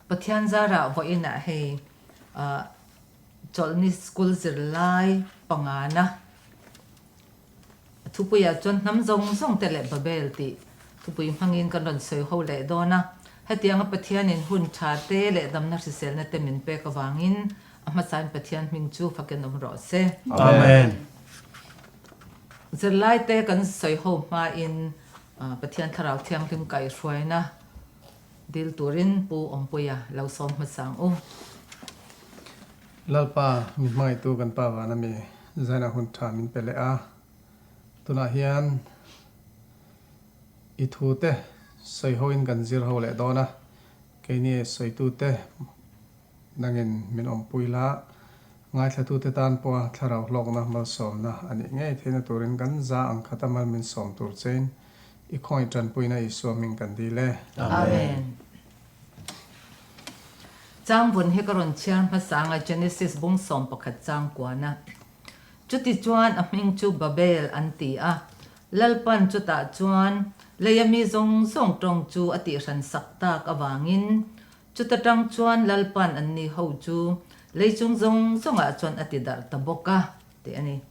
Pathian zarah vawiinah hei Chawlhni School zirlai pangana thupuiah chuan hnam zawng zawng te leh Babel tih thupui hmangin kan rawn sawi ho leh dawn a. Hetianga Pathianin hun tha te leh damna hriselna te min pek avangin a hmasain Pathian hming chu fakin awm rawh se. Amen. Zirlaite kan sawi ho hmain Pathian Thlarau Thianghlim kaihhruaina Dil turin Pu Awmpuia lo sawm hmasa ang u. Lalpa, mi hmangaihtu kan Pa vana mi zaina hun tha min pe leh a. Tunah hian i thute sawi hoin kan zir ho leh dawn a, keini sawitute nangin min awmpui la, ngaithlatute tan pawha thlarau hlawkna malsawmna a nih ngei theihna turin kan za ang khata mal min sawm tur chein I khawngaih tanpuina Isua hming kan dil e. Amen. Changvun hi ka rawn chhiar hmasa anga Genesis bung 11 chang kuana. Chuti chuan a hming chu Babel an ti a. Lalpan chutah chuan leia mi zawng zawng tawng chu a tihhran sak tak avangin chuta tang chuan Lalpan anni ho chu lei chung zawng zawngah chuan a ti darh ta bawk a tih a ni.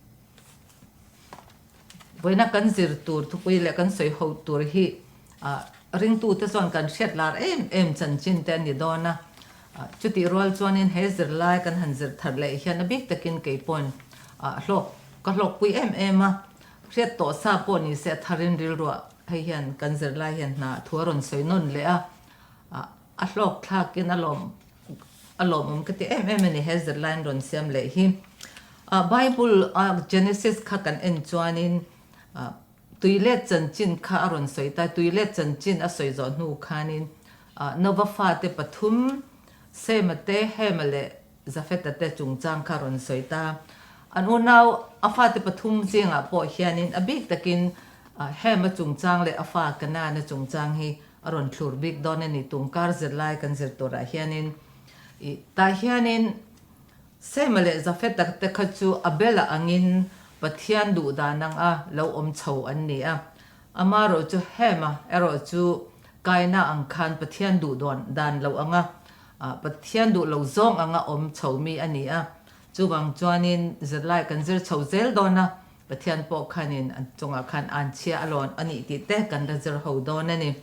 Vawiina kan zir tur thupui leh kan sawi ho tur hi ringtute chuan kan hriat lar em em chanchin te a ni dawn a. Chutih rual chuanin he zirlai kan han zir thar leh hian a bik takin kei pawhin hlawk ka hlawkpui em em a. Hriat tawh sa pawh ni se a tharin rilruah hei hian kan zirlai hian hna thu a rawn sawi nawn leh a. A hlawk thlakin a lawm a lawmawm ka ti em em a ni he zirlaiin rawn siam leh hi. Bible a Genesis kha kan en chuanin tuilet chanchin kha a rawn sawi ta, tuilet chanchin a sawi zawh hnu khanin Nova fate pathum Sema te, Hema leh Jafeta te chungchang kha a rawn sawi ta. An unau a fate pathum zingah pawh hianin a bik takin Hema chungchang leh a fa Kanaan-a chungchang hi a rawn thlur bik dawn a ni. Tungkar zirlai kan zir turah hianin ih tah hianin Sema leh Jafeta te kha chu Abela angin Pathian duh dan anga lo awm chho an ni a. Amaherawh chu Hema erawh chu Kaina ang khan Pathian duh dan lo anga Pathian duh lo zawng anga awm chho mi a ni a. Chuvang chuanin zirlai kan zir chho zel dawn a, Pathian pawh khanin an chungah khan an chhia a lawn a nih tih te kan la zir ho dawn a ni.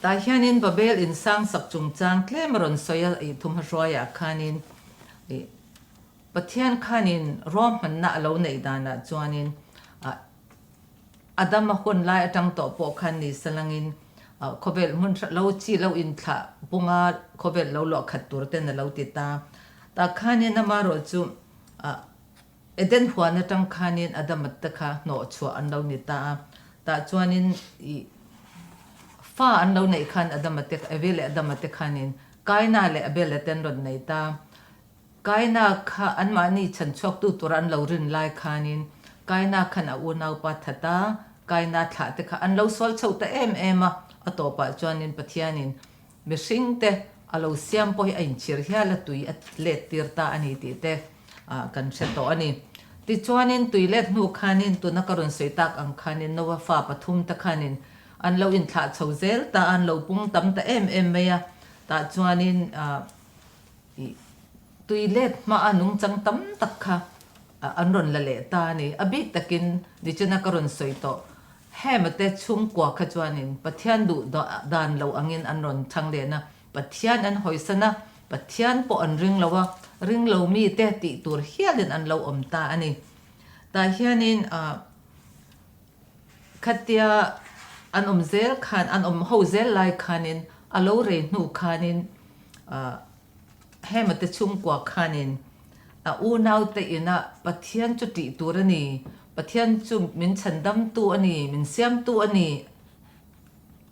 Tah hianin Babel in sang sak chungchang tlem a rawn sawi a, ih thumhahruaiah khanin ih Pathian khanin ruahmanna a lo neih danah chuanin ah Adama hun lai atang tawh pawh khan ni salangin khawvel hmun hran lo chi lo inthlah bunga khawvel lo luah khat tur ten a lo ti ta. Tah khanin amaherawhchu Eden huan atang khanin Adama te kha hnawh chhuah an lo ni ta a. Tah chuanin ih fa an lo neih khan Adama te Evi leh Adama te khanin Kaina leh Abela te an rawn nei ta. Kaina kha anmahni chhanchhuaktu tura an lo rin lai khanin Kaina khan a unaupa that a, Kaina thlah te kha an lo sual chho ta em em a, a tawpah chuanin Pathianin mihring te a lo siam pawh hi a inchhir hial a tui a let tir ta a ni tih te kan hre tawh a ni. Tichuanin tui let hnu khanin tuna ka rawn sawi tak ang khanin Noa fa pathum te khanin an lo inthlah chho zel ta a, an lo pung tam ta em em mai a, tah chuanin I tui let hma a nungchang tam tak kha an rawn la leh ta a ni. A bik takin nichina ka rawn sawi tawh Hema te chhungkua kha chuanin Pathian duh dan lo angin an rawn chhang len a, Pathian an hawisan a, Pathian pawh an ring lo a, ring lo mite tih tur hialin an lo awm ta a ni. Tah hianin khatia an awm zel khan, an awm ho zel lai khanin a lo rei hnu khanin Hema te chhungkua khanin a unaute inah Pathian chu tih tur a ni, Pathian chu min chhandamtu a ni, min siamtu a ni,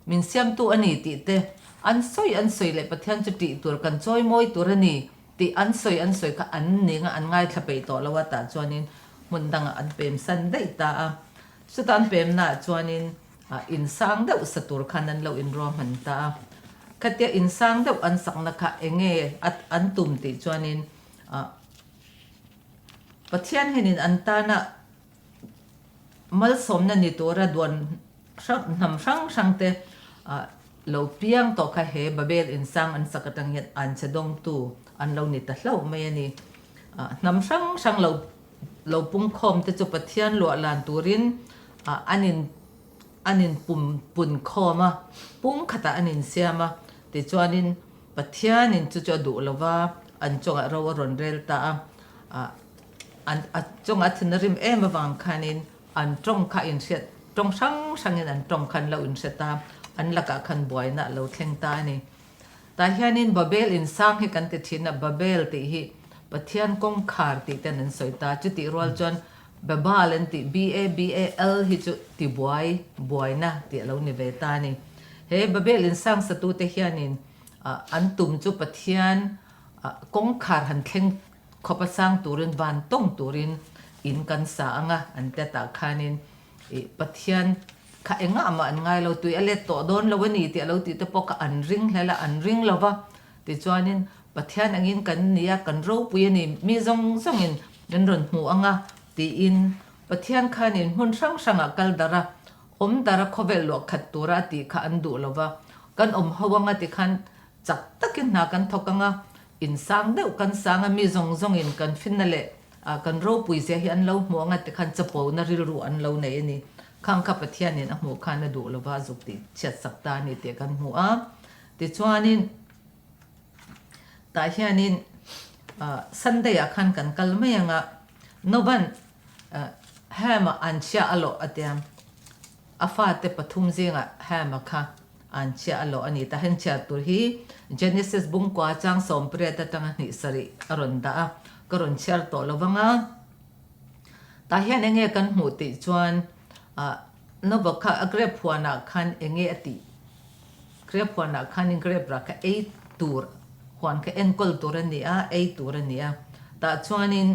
min siamtu a ni tih te an sawi an sawi leh Pathian chu tih tur kan chawimawi tur a ni tih an sawi an sawi kha an ning a, an ngaithla peih tawh lo a, tah chuanin hmun dangah an pem san daih ta a. Chuta an pemnaah chuanin insang deuh sa tur khan an lo inruahman ta a. Khatia insang deuh an sakna kha eng nge an tum tih chuanin Pathian hianin an tana malsawmna ni tura duan hrang hnam hrang hrang te. Lo piang tawh kha he Babel insang an sak atang hian anchhe dawngtu an lo ni ta hlauh mai a ni. Hnam hrang hrang lo lo pungkhawm te chu Pathian luah lan turin an in an in pum pun khawm a, pung khatah an insiam a, tichuanin Pathianin chu chu a duh lova an chungah ro a rawn rel ta a, an a chungah a thin a rim em avang khanin An tawng kha inhriat, tawng hrang hrangin an tawng kha an lo inhre ta, an lakah khan buaina a lo thleng ta a ni. Tah hianin Babel insang hi kan ti thin a, Babel tih hi Pathian kawngkhar tih ten an sawi ta, chutih rual chuan Babal an tih, B-A-B-A-L hi chu tibuai, buaina tih a lo ni ve ta a ni. He Babel insang satute hianin an tum chu Pathian kawngkhar han thleng Khawp a sang turin van tawng turin in kan sa ang a, an ti a tah khanin ih Pathian kha engah mah an ngai lo, tui a let tawh dawn lo a ni tih a lo tih te pawh kha an ring hlel a, an ring lo va. Tichuanin Pathian angin kan ni a, kan ropui a ni, mi zawng zawngin min rawn hmu ang a tiin Pathian khanin hmun hrang hrangah kal darh a, awm darh a khawvel luah khat tura a tih kha an duh lo va, kan awm ho ang a tikhan chak takin hna kan thawk ang a, In sang deuh kan sang a, mi zawng zawngin kan finna leh kan ropui zia hi an lo hmu ang a tikhan chapona rilru an lo nei a ni. Khang kha Pathianin a hmuh khan a duh lova a zuk tih chhiat sak ta a ni tih kan hmu a. Tichuanin tah hianin Sunday ah khan kan kal mai ang a, Novan Ham-a anchhia a lawh a tia, a fate pathum zingah Ham-a kha Anchhia a lawh a ni ta. Heng chhiar tur hi Genesis bungkua chang sawmpariat atanga hnih sarih a rawn dah a, ka rawn chhiar tawh lo vang a. Tah hian enge kan hmuh tih chuan ah Nova kha a grape huanah khan enge a tih? Grape huanah khanin grape rah kha ei tur, huan kha enkawl tur a ni a, ei tur a ni a. Tah chuanin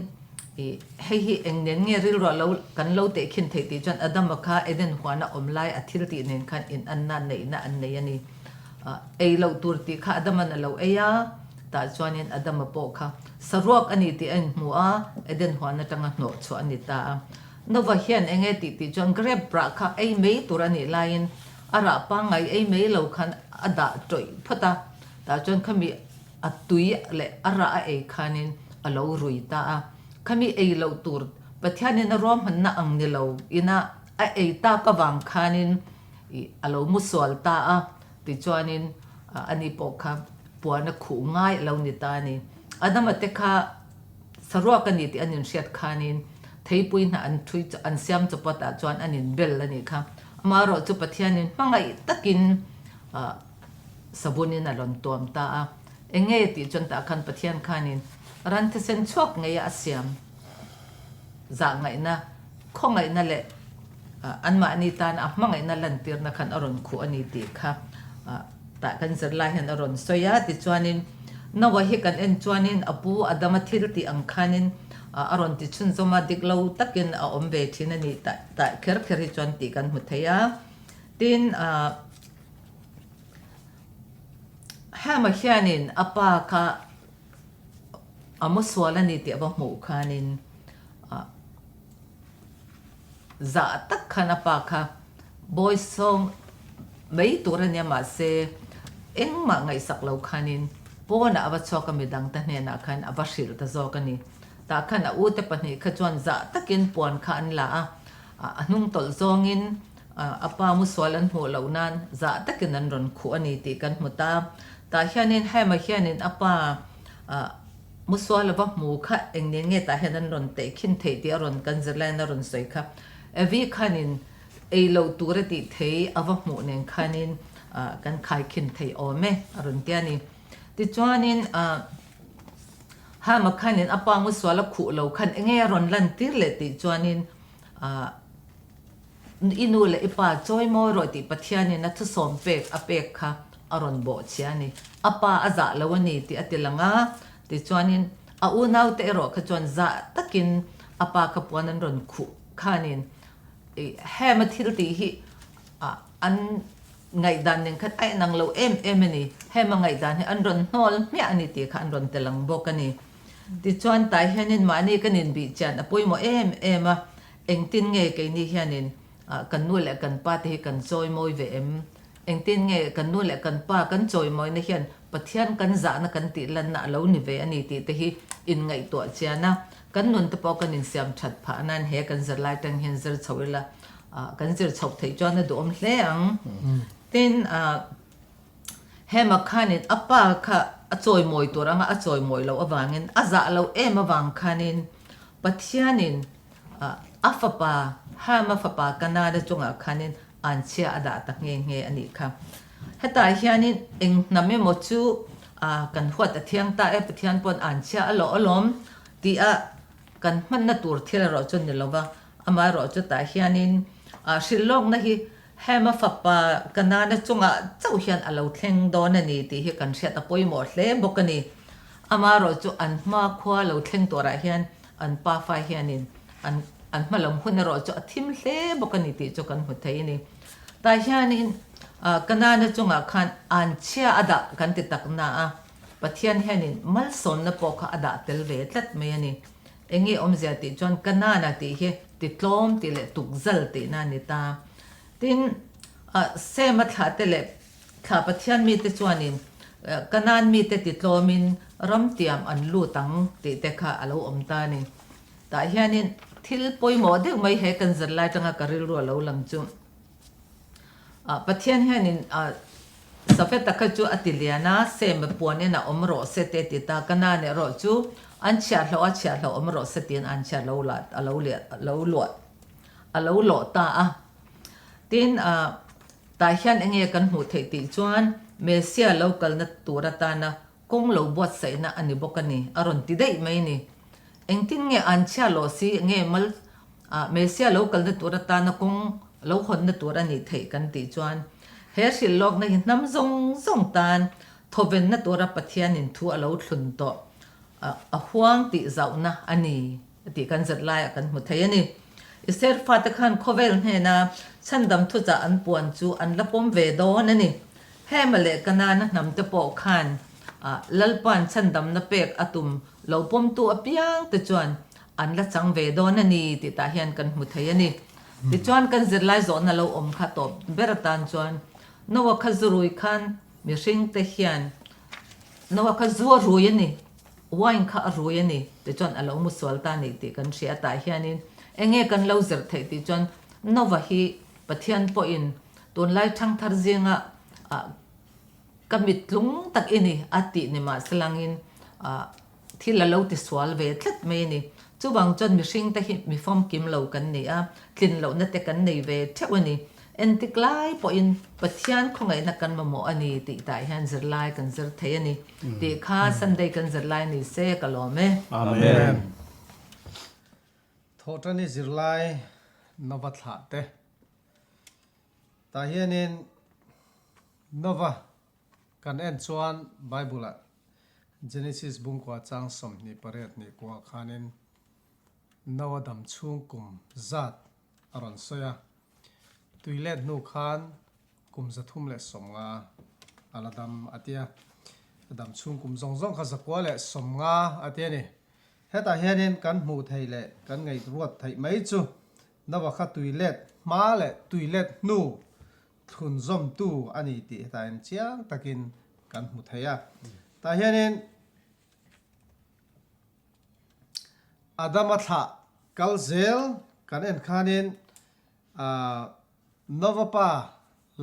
Ih, hei hi eng nen nge rilruah lo kan lo tehkhin theih tih chuan Adama kha Eden huana awm lai a thil tih nen khan inanna neihna an nei a ni. Ah, ei loh tur tih kha Adaman a lo ei a, tah chuanin Adama pawh kha saruak a ni tih a inhmu a, Eden huan atanga hnawh chhuah a ni ta a. Nova hian eng nge tih tih chuan grape rah kha ei mai tur a nih laiin a rah pangngai ei mai lo khan a dah tawih phawt a, tah chuan khami A tui leh a rah a ei khanin a lo rui ta a. Khami ei loh tur Pathianin a ruahmanna ang ni lo ina a ei tak avang khanin a lo mu sual ta a, tichuanin ani pawh kha puan a khuh ngai a lo ni ta a ni. Adama te kha saruak a ni tih an inhriat khanin theipui hna an thui an siam chawpawt ah chuan an inbel a nih kha. Amaherawhchu Pathianin hmangaih takin Sabunin a rawn tuam ta a, Eng nge tih chuan tah khan Pathian khanin ran thisen chhuak ngeia a siam zahngaihna, khawngaihna leh anmahni tana a hmangaihna lantirna khan a rawn khuh a ni tih kha tah kan zir lai hian a rawn sawi a. Tichuanin Noah hi kan en chuanin a pu Adama thil tih ang khanin a rawn ti chhunzawm a, dik lo takin a awm ve thin a ni tah kher kher hi chuan tih kan hmu thei a. Tin, Hema hianin a pa kha a mu sual a ni tih a va hmuh khanin zah tak khan a pa kha bawi sawng mai tur a nia mahse engmah ngaihsak lo khanin pawnah a va chhuak a midangte hnenah khan a va hrilh ta zawk a ni. Tah khan a ute pahnih kha chuan zah takin puan kha an la a, a hnung tawlh zawngin A pa musual an hmuh loh nan zah takin an rawn khuh a ni tih kan hmu ta. Tah hianin Haima hianin a pa musual a va hmu kha eng nen nge tah hian an rawn tehkhin theih tih a rawn kan zirlaiin a rawn sawi kha. Evi khanin ei loh tur a tih thei a va hmuh nen khanin kan khaikhin thei awm e a rawn ti a ni. Tichuanin Haima khanin a pa musual a khuh lo khan enge a rawn lantir leh tih chuanin I nu leh i pa chawi mawi rawh tih Pathianin a thusawm pek a pek kha a rawn bawh chhia a ni. A pa a zah lo a ni tih a ti lang a, tichuanin a unaute erawh kha chuan zah takin a pa kha puan an rawn khuh khanin i hem a thil tih hi an ngaihdan nen khan a inang lo em em a ni. Hem a ngaihdan hi an rawn hnawl hmiah a ni tih kha an rawn ti lang bawk a ni. Tichuan tai hianin mahni kan inbih chian a pawimawh em em a, Engtin nge keini hianin kan nu leh kan pa te hi kan chawi mawi ve em? Engtin nge kan nu leh kan pa kan chawimawina hian Pathian kan zahna kan tih lanna a lo ni ve a ni tih te hi inngaihtuah chian a, kan nun te pawh kan insiam that phah nan he kan zirlai tang hian zir chho ila, kan zir chhoh theih chuan a duhawm hle ang. Tin, Hema khanin a pa kha a chawimawi tur anga a chawimawi loh avangin a zah loh em avang khanin Pathianin a fapa Hama fapa Kanana chungah khanin anchhia a dah ta nghe nghe a nih kha. Hetah hianin eng hnam emaw chu kan huat a thiang ta e, Pathian pawn anchhia a lawh alawm tih a kan hmanna tur thil erawh chu ni lova, amaherawh chutah hianin hrilh lawkna hi Hema fapa Kanana chungah chauh hian a lo thleng dawn a ni tih hi kan hriat a pawimawh hle bawk a ni. Amaherawh chu an hma khua lo thleng turah hian an pafa hianin an an hma lam hun erawh chu a thim hle bawk a ni tih chu kan hmu thei a ni. Tah hianin Kanana chungah khan anchhia a dah kan ti tak na a, Pathian hianin malsawnna pawh kha a dah tel ve tlat mai a ni. Eng nge awmzia tih chuan Kanana tih hi titlawm tih leh tukzal tihna a ni ta. Tin, Sema thlahte leh thlah Pathian mite chuanin Kanan mite titlawmin ramtiam an lut ang tih te kha a lo awm ta a ni. Tah hianin thil pawimawh deuh mai he kan zirlai atanga ka rilru a lo lang chu. Pathian hianin Safeta kha chu a ti lian a, Sema puan inah awm rawh se te ti ta, Kanaan erawh chu an chhiahhlawh a chhiahhlawh awm rawh se tiin an chhiah lo lah a lo liah a lo luah a lo lawh ta a. Tin, tah hian eng nge kan hmuh theih tih chuan Messia lo kalna tur atana kawng lo buatsaihna a ni bawk a ni, a rawn ti daih mai a ni. Engtin nge an chhia lawh si nge mal Messia lo kalna tur atana kawng lo hawnna tur a nih theih kan tih chuan he hrilh lawkna hi hnam zawng zawng tan thawvenna tura Pathianin thu a lo thlun tawh a huang tih zauhna a ni tih kan zet laiah kan hmu thei a ni. Israel fate khan khawvel hnena chhandam thuchah an puan chu an la pawm ve dawn a ni. Hema leh Kanana hnamte pawh khan Lalpa'n chhandamna pek a tum lo pawmtu apiang te chuan an la chang ve dawn a ni tih tah hian kan hmu thei a ni. Tichuan kan zirlai zawhna lo awm kha tawp ber atan chuan Noah kha zu rui khan mihring te hian Noah kha zu a rui a ni, wine kha a rui a ni tichuan a lo mu sual ta a ni tih kan hria tah hianin eng nge kan lo zir theih tih chuan Noah hi Pathian pawhin tunlai thangthar zinga Ka mittlung tak i ni a tih ni mahselangin thil a lo ti sual ve tlat mai a ni. Chuvang chuan mihring te hi mi famkim lo kan ni a, tlin lohna te kan nei ve theuh a ni. Entik lai pawhin Pathian khawngaihna kan mamawh a ni tih tah hian zirlai kan zir thei a ni tih kha Sunday kan zirlai ni se ka lawm e. Amen. Thawhṭani zirlai Nova thlah te. Tah hianin Nova kan en chuan Bible-ah Genesis bungkua chang 28 nih kuah khanin Noa dam chhung kum zat a rawn sawi a, tui let hnu khan kum 350 a la dam a tia, a dam chhung kum zawng zawng kha 150 a ti a ni. Hetah hianin kan hmuh theih leh kan ngaihruat theih mai chu Nova kha tui let hma leh tui let hnu thlun zawmtu a ni tih hetah hian chiang takin kan hmu thei a. Tah hianin Adama thlah kal zel kan en khanin Nova pa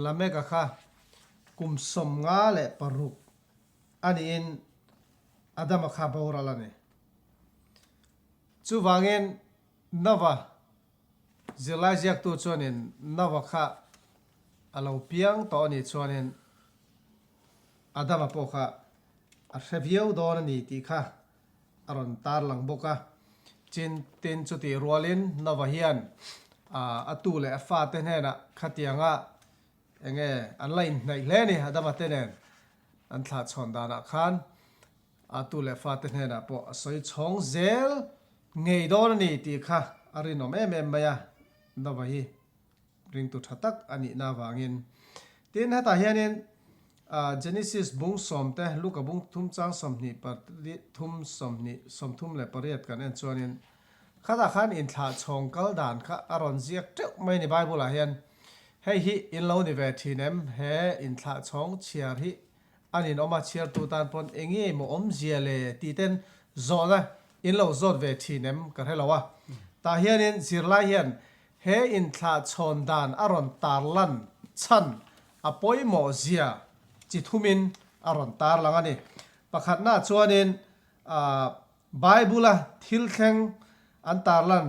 Lameka kha kum 56 a niin Adama kha boral a ni. Chuvangin Nova zirlai ziaktu chuanin Nova kha a lo piang tawh a nih chuanin Adama pawh kha a hre viau dawn a ni tih kha a rawn tarlang bawk a. Chin tin chutih rualin Nova hian a tu leh a fate hnenah khatianga enge an la inhnaih hle a ni Adama te nen an thlahchhawn danah khan. A tu leh fate hnenah pawh a sawi chhawng zel ngei dawn a ni tih kha a rinawm em em mai a, Nova hi ringtu tha tak a nihna avangin. Tin, hetah hianin Genesis bung sawmte, Luka bung thum chang 20 thum 20 38 kan en chuanin khatah khan inthlah chhawng kal dan kha a rawn ziak teuh mai a ni Bible-ah hian. Hei hi in lo ni ve thin em? He inthlah chhawng chhiar hi a ninawm a, chhiartu tan pawn eng nge maw awmzia le tih ten zawhna in lo zawt ve thin em ka hre lo a. Tah hianin zirlai hian he inthlah chhawn dan a rawn tarlan chhan a pawimawh zia chi thumin a rawn tarlang a ni. Pakhatna chuanin Bible-a thil thleng an tarlan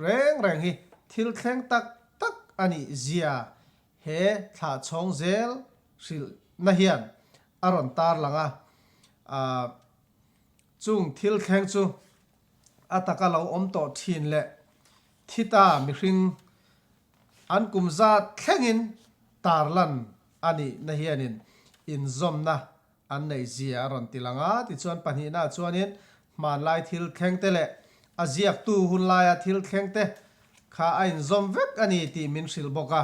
Reng reng hi thil thleng tak tak a nih zia he thlah chhawng zel hrilhna hian a rawn tarlang a, chung thil thleng chu a taka lo awm tawh thin leh thi ta mihring an kum zat thlengin tarlan a nihna hianin inzawmna An neih zia a rawn ti lang a, tichuan pahnihna chuanin hmanlai thil thleng te leh a ziaktu hunlaia thil thleng te kha a inzawm vek a ni tih min hrilh bawk a,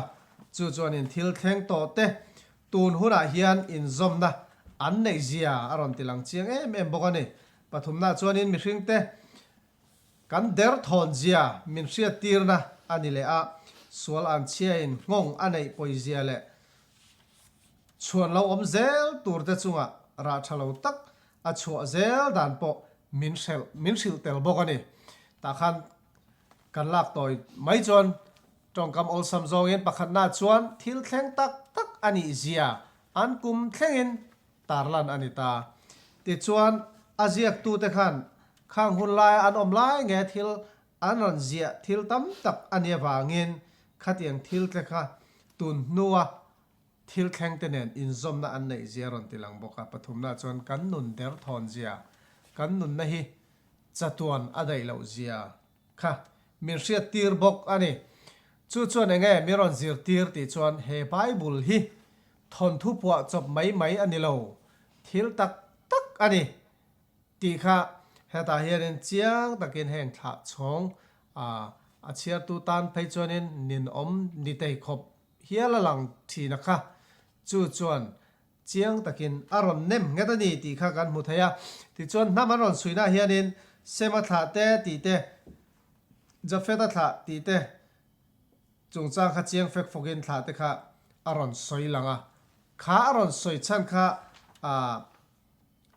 chu chuanin thil thleng tawh te tun hunah hian inzawmna an neih zia a rawn ti lang chiang em em bawk a ni. Pathumna chuanin mihring te kan derthawn zia min hriattirna a ni leh a, sual anchhiain nghawng a neih pawizia leh Chhuan lo awm zel tur te chungah rah tha lo tak a chhuah zel dan pawh min hrelh min hrilh tel bawk a ni. Tah khan kan lak tawi mai chuan tawngkam awlsam zawngin pakhatna chuan thil thleng tak tak a nih zia an kum thlengin tarlan a ni ta. Tichuan a ziaktute khan khang hun laia an awm lai nge thil an rawn ziah thil tam tak a nih avangin khatiang thil te kha tun hnua Thil thleng te nen inzawmna an neih zia rawn ti lang bawk a, pathumna chuan kan nun derthawn zia, kan nunna hi chatuan a daih loh zia kha min hriattir bawk a ni. Chu chuan enge min rawn zirtir tih chuan he Bible hi thawnthu puah chawp mai mai a ni lo, thil tak tak a ni tih kha hetah hianin chiang takin heng thlah chhawng a chhiartu tan phei chuanin ninawm ni tei khawp Hial a lang thin a kha. Chu chuan chiang takin a rawn nem nghet a ni tih kha kan hmu thei a. Tichuan hnam an rawn suihnaah hianin Sema thlah te tih te, Jafeta thlah tih te chungchang kha chiang fek fawkin thlah te kha a rawn sawi lang a. Kha a rawn sawi chhan kha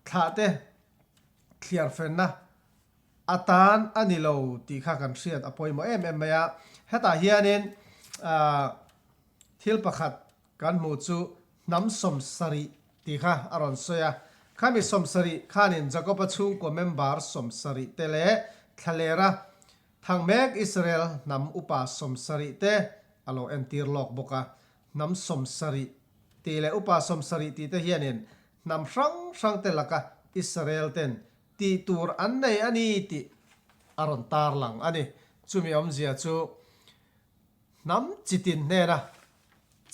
thlah te thliar fenna atan a ni lo tih kha kan hriat a pawimawh em em mai a. Hetah hianin thil pakhat kan hmuh chu hnam sawmsarih tih kha a rawn sawi a. Khami sawmsarih khanin Jakoba chhungkua member sawmsarih te leh thlalera thang mek Israel hnam upa sawmsarih te a lo entir lawk bawk a. Hnam sawmsarih tih leh upa sawmsarih tih te hianin hnam hrang hrang te laka Israel ten Tih tur an nei a ni tih a rawn tarlang a ni. Chumi awmzia chu hnam chitin hnena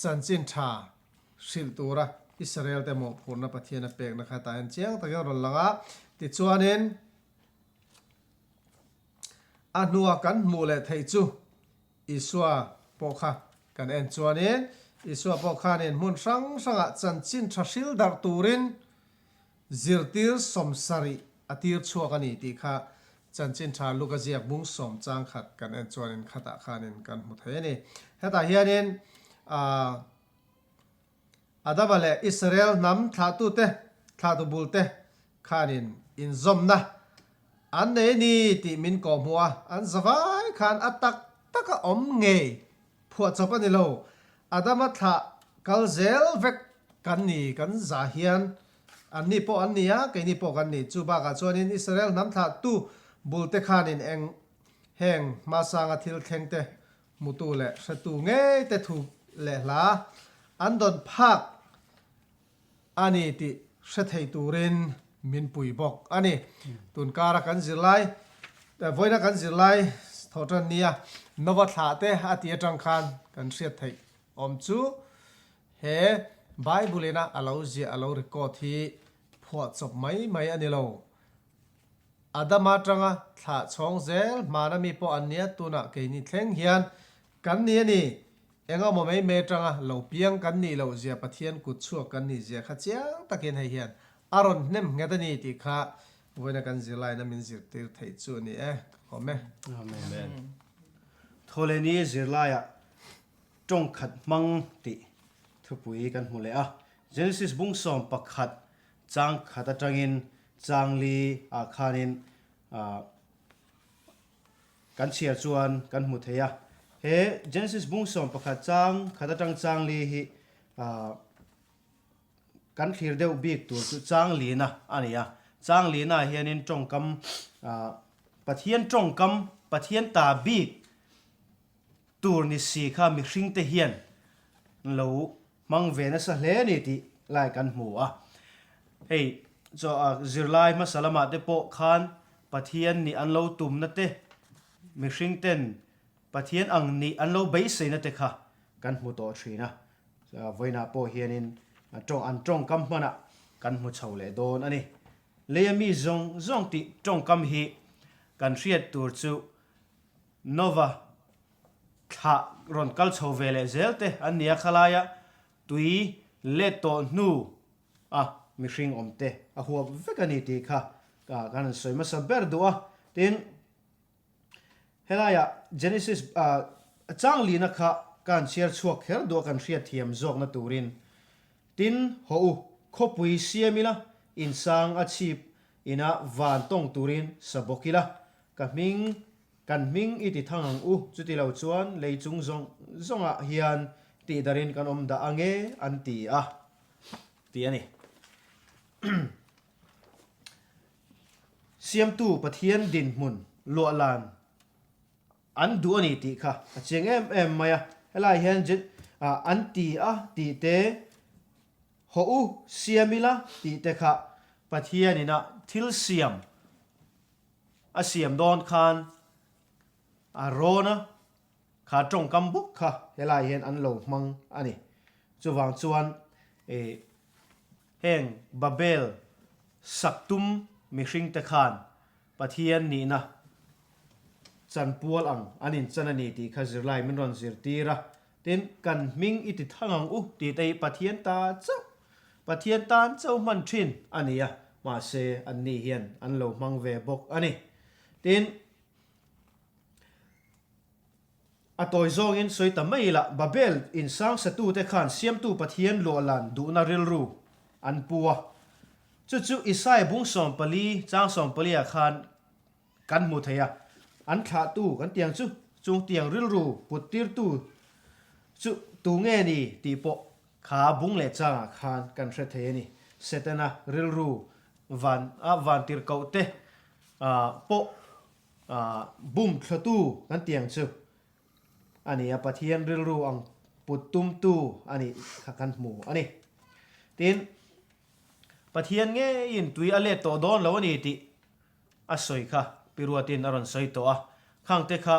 chanchin tha hrilh tura Israel-te mawhphurhna Pathian a pekna kha tah hian chiang takin a rawn lang a. Tichuanin a hnua kan hmuh leh theih chu Isua pawh kha kan en chuanin Isua pawh khanin hmun hrang hrangah chanchin tha hril darh turin Zirtir sawmsarih a tir chhuak a ni tih kha Chanchin Tha Luka ziak bung sawm chang khat kan en chuanin khatah khanin kan hmu thei a ni. Hetah hianin Adama leh Israel hnam thlahtute, thlahtu bulte khanin inzawmna an nei a ni tih min kawhhmuh a, an zavai khan a tak taka awm ngei Phuahchawp a ni lo. Adama thlah kal zel vek kan ni, kan za hian an ni pawh an ni a, keini pawh kan ni. Chu bakah chuanin Israel hnam thlahtu bulte khanin eng heng hmasanga thil thlengte hmutu leh hretu ngei te thu leh hla an dawn phak A ni tih hre thei turin min pui bawk a ni. Tun kara kan zirlai, vawiina kan zirlai thawh tan nia Nova thlah te a tih atang khan kan hriat theih awm chu he Bible ina a lo ziah a lo record hi phuahchawp mai mai a ni lo. Adama atanga thlah chhawng zel hmana mi pawh an nia tunah keini thleng hian kan ni a ni. Engemaw mai mai atanga lo piang kan nih loh zia Pathian kut chhuak kan nih zia kha chiang takin hei hian a rawn hnem nghet a ni tih kha vawiina kan zirlaina min zirtir theih chu a ni e. Ka lawm e. Amen. Thawhlehni zirlaiah. Tawngkhat hmang tih thupui kan hmu leh a. Genesis bung 11 chang khat atangin chang li ah khanin kan chhiar chuan kan hmu thei a. He Genesis bung 11 chang khat atang chang li hi Kan thlir deuh bik tur chu Changlina a ni a. Changlina hianin tawngkam Pathian tawngkam, Pathian ta bik tur ni si kha mihringte hian lo hmang ve nasa hle a ni tih lai kan hmu a. Hei chaw zirlai hmasa lamah te pawh khan Pathian nih an lo tumna te, mihringten Pathian ang nih an lo beiseina te kha kan hmu tawh thin a. Vawiinah pawh hianin an tawngkam hmanah kan hmu chho leh dawn a ni. Leia mi zawng zawng tih tawngkam hi kan hriat tur chu Nova thlah rawn kal chho ve leh zel te an ni a, khalaia tui let tawh hnu a mihring awm te a huap vek a ni tih kha kan han sawi hmasa ber duh a. Tin, Helaiah Genesis changlina kha ka han chhiar chhuak kher duh a kan hriatthiam zawkna turin. Tin, haw u, khawpui siam ila, insang a chhip ina van tawng turin sa bawk ila, ka hming, kan hming i ti thang ang u, chuti lo chuan lei chung zawng zawngah hian tihdarin kan awm dah ange an ti a, tih a ni. Siamtu Pathian dinhmun luahlan an duh a ni tih kha a chiang em em mai a. Helai hian an ti a tih te, hawh u siam ila tih te kha Pathianina thil siam a siam dawn khan a rawn a, kha tawngkam bawk kha helai hian an lo hmang a ni. Chuvang chuan Heng Babel sak tum mihringte khan Pathian nihna chanpual ang an inchan a ni tih kha zirlai min rawn zirtir a. Tin, kan hming i ti thang ang u tih te hi Pathian ta chauh, Pathian tan chauh hman thin a ni a, mahse anni hian an lo hmang ve bawk a ni. Tin, A tawi zawngin sawi ta mai ila, Babel in sangsatute khan Siamtu Pathian luahlan duhna rilru an pu a. Chu chu Isaiah bung 14 chang 14 ah khan kan hmu thei a. An thlahtu kan tiang chu chung tiang rilru put tirtu chu tu nge ni tih pawh kha bung leh changah khan kan hre thei a ni. Setana rilru van a vantirhkoh te pawh Bum thlawtu kan tiang chu a ni a, Pathian rilru ang put tumtu a nih kha kan hmu a ni. Tin, Pathian ngeiin tui a let tawh dawn lo a ni tih a sawi kha Pi Ruatin a rawn sawi tawh a, khangte kha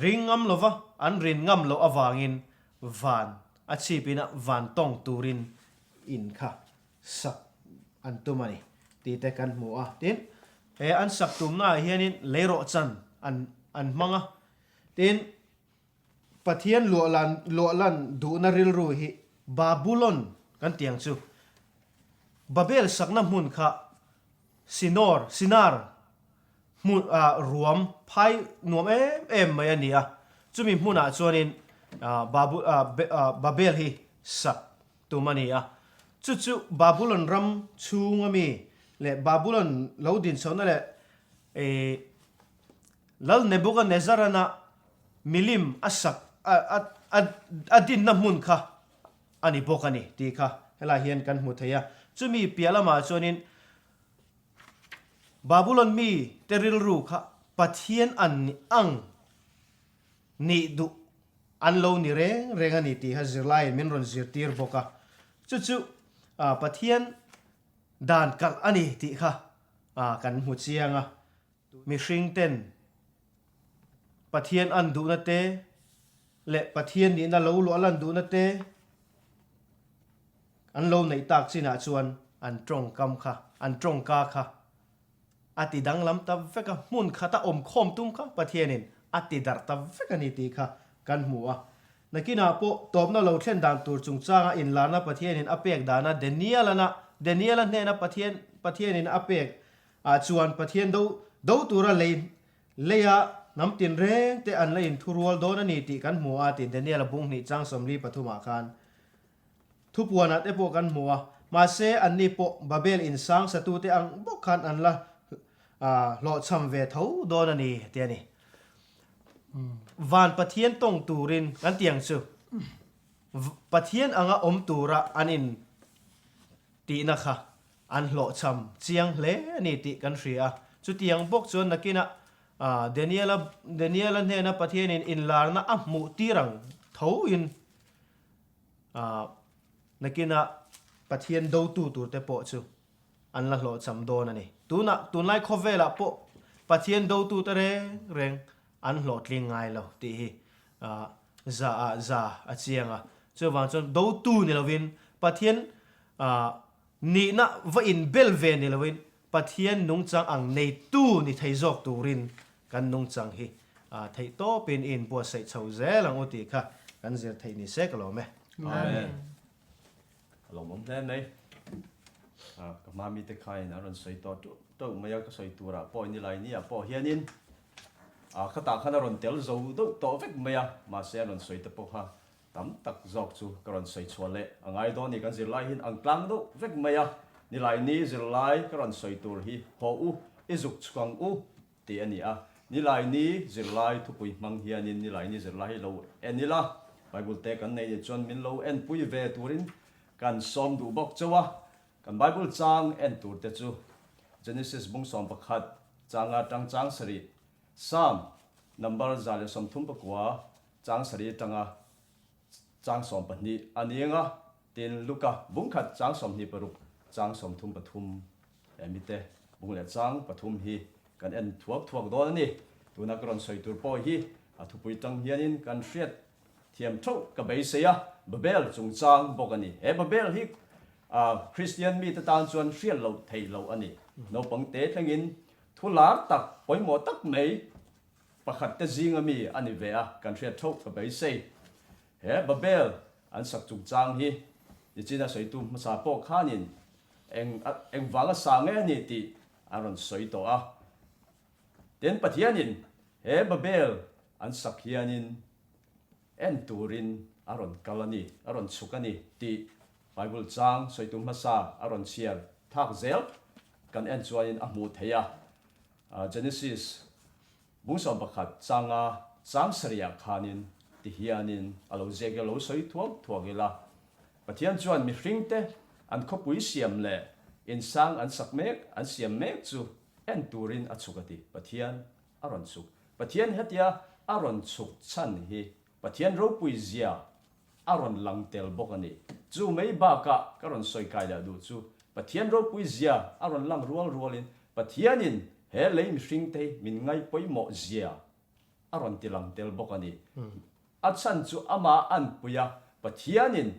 ring ngam lova an rin ngam loh avangin van a chhipin a van tawng turin in kha sak an tum a ni tih te kan hmu a. Tin, he an sak tumnaah hianin leirawhchan an an hmang a. Tin, Pathian luahlan luahlan duhna rilru hi Babulon kan tih ang chu. Babel sakna hmun kha Sinor, Sinar, hmun ah ruam phai nuam em em mai a ni a. Chumi hmunah chuanin Babu ah Babel hi sak tum a ni a. Chu chu Babulon ram chhunga mi leh Babulon lo din chhohna leh Lal Nebuchadnezzar-ana milim a sak a dinna hmun kha a ni bawk a ni tih kha helai hian kan hmu thei a. Chumi piah lamah chuanin Babulon mite rilru kha Pathian an nih ang nih duh an lo ni reng reng a ni tih kha zirlaiin min rawn zirtir bawk a. Chu chu Pathian dan kalh a ni tih kha kan hmu chiang a. Mihring ten Pathian an duhna te leh Pathian nihna lo luah lan duhna te an lo neih tak chinah chuan an tawngkam kha, an tawngka kha a ti danglam ta vek a, hmun khata awm khawm tum kha Pathianin a ti darh ta vek a ni tih kha kan hmu a. Nakinah pawh tawpna lo thlen dan tur chungchanga inlarna Pathianin a pek dana Daniel-ana Daniel-a hnena Pathian Pathianin a pek ah chuan Pathian do do tura lei leia. hnam tinreng te an la inthurual dawn a ni tih kan hmu a tih Daniel-a bung hnih chang 43 ah khan thupuanah te pawh kan hmu a. Mahse, anni pawh Babel insang satute ang bawk khan an la hlawhchham ve tho dawn a ni tih a ni. Van Pathian tawng turin kan ti ang chu. Pathian anga awm tura an in tihna kha an hlawhchham chiang hle a ni tih kan hria a. Chutiang bawk chuan nakinah Daniela Daniela hnena Pathianin inlarna a hmuh tir ang thoin nakinah Pathian dotu turte pawh chu an la hlawhchham dawn a ni. Tunah tunlai khawvelah pawh Pathian dotute reng reng an hlawhtling ngai lo tih hi za ah za a chiang a. Chuvang chuan dotu ni lovin Pathian nihna va inbel ve ni lovin Pathian nungchang ang neitu ni thei zawk turin kan nungchang hi theih tawpin i inbuatsaih chho zel ang u tih kha kan zir theih ni se ka lawm e. Amen. A lawmawm hle mai. Ka hma mite khain an rawn sawi tawh teuh teuh mai a, ka sawi turah pawh nilai niah pawh hianin khatah khan a rawn tel zo deuh tawh vek mai a, mahse a rawn sawi te pawh kha tam tak zawk chu ka rawn sawi chhuah leh a ngai dawn ni. Kan zirlai hian ang tlang deuh vek mai a, nilai ni zirlai ka rawn sawi tur hi haw u, i zuk chhuk ang u tih a ni a. Nilaini zirlai thupui hmang hianin Nilaini zirlai hi lo en ila, Bible te kan nei nih chuan min lo enpui ve turin kan sawm duh bawk chauh a. Kan Bible chang en tur te chu Genesis bung 11 changa tang chang sarih, Psalm number 139 chang sarih atanga chang 12 a ni ang a, tin Luka bung khat chang 26 chang 33. He mite bung leh chang pathum hi kan en thuak thuak dawn a ni. Tuna ka rawn sawi tur pawh hi a thupui tang hianin kan hriat thiam theuh ka beisei a, Babel chungchang bawk a ni. He Babel hi Kristian mite tan chuan hriat loh theih loh a ni. Naupang te thlengin thu lar tak pawimawh tak mai pakhat te zinga mi a ni ve a, kan hriat theuh ka beisei. He Babel an sak chungchang hi nichina sawitu hmasa pawh khanin Eng engvang a sa nge a ni tih a rawn sawi tawh a. Tin, Pathianin he Babel an sak hianin en turin a rawn kal a ni, a rawn chhuk a ni tih Bible chang sawitu hmasa a rawn chhiar thak zel kan en chuanin a hmuh theih a. Genesis Bung 11 changa chang sarihah khanin ti hianin a lo ziak ila, lo sawi thuak thuak ila, Pathian chuan mihringte an khawpui siam leh insang an sak mek, an siam mek chu en turin a chhuk a ti. Pathian a rawn chhuk. Pathian hetia a rawn chhuk chhan hi Pathian ropui zia a rawn lang tel bawk a ni. Chu mai bakah ka rawn sawi kai leh duh chu Pathian ropui zia a rawn lang rual rualin Pathianin he lei mihringte hi min ngai pawimawh zia a rawn ti lang tel bawk a ni. A chhan chu amah anpui a, Pathianin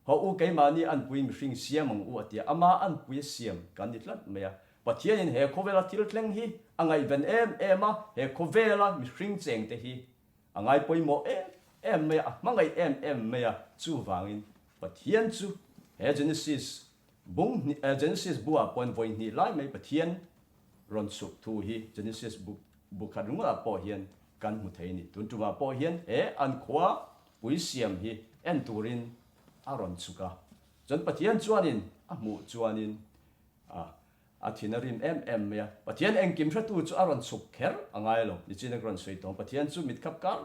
Haw u keimahni anpui mihring siam ang u a tia, amah anpui a siam kan ni tlat mai a. Pathianin he khawvela thil thleng hi a ngaihven em em a, he khawvela mihring chengte hi A ngai pawimawh em em mai a, a hmangaih em em mai a, chuvangin Pathian chu he Genesis bung hnih eh Genesis bu ah pawhin vawi hnih lai mai Pathian rawn chhuk thu hi Genesis bu bu khat ringawt ah pawh hian kan hmu thei a ni. Tun tumah pawh hian he an khua pui siam hi en turin a rawn chhuk a, chuan Pathian chuanin a hmuh chuanin a A thin a rim em em mai a. Pathian engkim hretu chu a rawn chhuk kher a ngai lo. Nichina ka rawn sawi tawng Pathian chu mit khap kar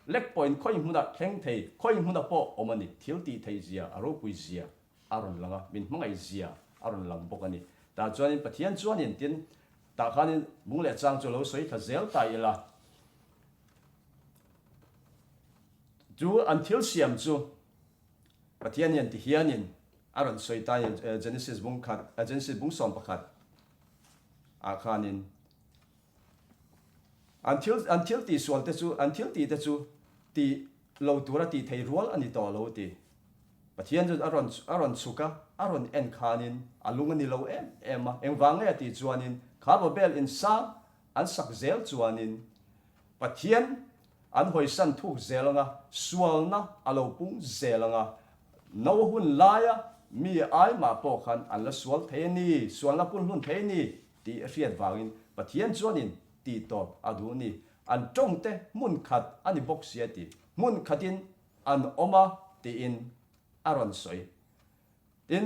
lek pawhin khawi hmunah thleng thei, khawi hmunah pawh awm a ni. Thil tih theih zia, a ropui zia a rawn lang a, min hmangaih zia a rawn lang bawk a ni. Tah chuanin Pathian chuanin tin tah khanin bung leh chang chu lo sawi thla zel ta ila. Chu an thil siam chu Pathian hian ti hianin a rawn sawi ta a ni, Genesis bung khat, Genesis bung 11 ah khanin an thil an thil tih sual te chu an thil tih te chu ti lo tura tih thei rual a ni tawh lo ti. Pathian chu a rawn a rawn chhuk a, a rawn en khanin a lung a ni lo em em a, engvang nge a tih chuanin kha Babel in sang an sak zel chuanin Pathian An hawisan thuk zel anga, sualna a lo pung zel anga, no hun laia mi ai mah pawh khan an la sual thei a ni, sualna punhlun thei a ni tih a hriat vangin Pathian chuanin tih tawp a duh a ni. An tawng te hmun khat a ni bawk sia ti. Hmun khatin an awm a tiin a rawn sawi. Tin,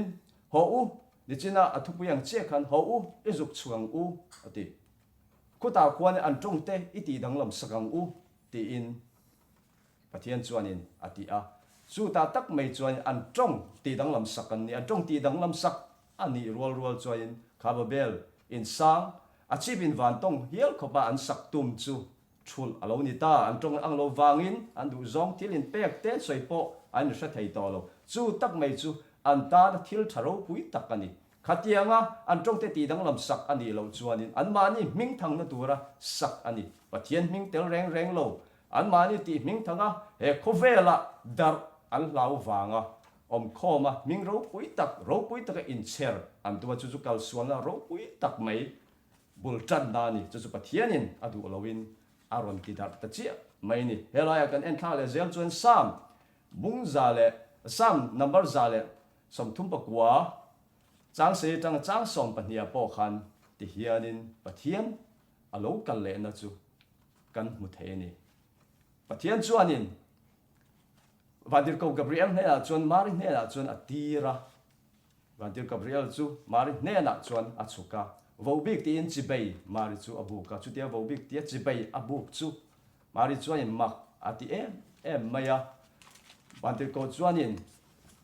Haw u, nichina a thupui ang chiah khan haw u, i zuk chhuk ang u, a ti. Khutah khuan an tawng te i tih danglam sak ang u, tiin Pathian chuanin a ti a. Chutah tak mai chuan an tawng tih danglam sak an ni. An tawng tih danglam sak a nih rual rual chuanin kha Babel in sang, a chip in van tawng hial khawpa an sak tum chu Thulh a lo ni ta, an tawng ang lo vangin an duhzawng thil inpek te sawi pawh an inhre thei tawh lo. Chu tak mai chu an tana thil tha ropui tak a ni. Khatianga an tawngte tihdanglam sak a nih loh chuanin anmahni hmingthangna tura sak a ni. Pathian hming tel reng reng lo, anmahni tih hmingthanga he khawvela darh an hlau vanga awmkhawma hming ropui tak ropui taka inchher an tum a, chu chu kalsualna ropui tak mai Bul tanna a ni, chu chu Pathianin a duh loin a rawn ti darh ta chiah mai a ni. Helaiah kan en thlak leh zel chuan Psalm bung za leh Psalm number 139 chang sei atanga chang 12 ah pawh khan ti hianin Pathian a lo kal lehna chu kan hmu thei a ni. Pathian chuanin Vantirhkoh Gabriel hnenah chuan Mari hnenah chuan a tir a. Vantir Gabriel chu Mari hnenah chuan a chhuk a, Vohbik tiin chibei Mari chu a buk a. Chutia Vohbik tia chibei a buk chu Mari chuanin mak a ti em em mai a. Vantirhkoh chuanin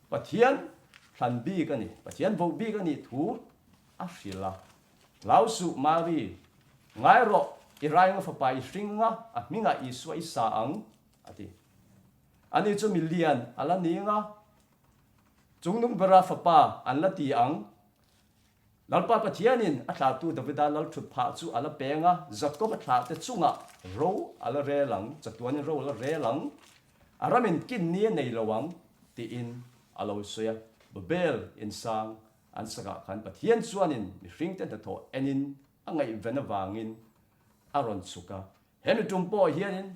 Pathian thlan bik a ni, Pathian vohbik a nih thu a hrilh a. Hlau suh Mari, ngai rawh, i rainga fapa i hring a, a hmingah Isua i sa ang, a ti. Ani chu milian a la ning a. Chungnung bera fapa an la ti ang. Lalpa Pathianin a thlahtu Davida lal thut phah chu a la peng a, Jakob a thlahte chungah ro a la rel ang, chatuanin ro a la rel ang, a ramin kin ni a nei lo ang, tiin a lo sawi a. Babel insang an sakah khan Pathian chuanin mihringte hnathawh enin a ngaihven avangin a rawn chhuk a. Hemi tum pawh hianin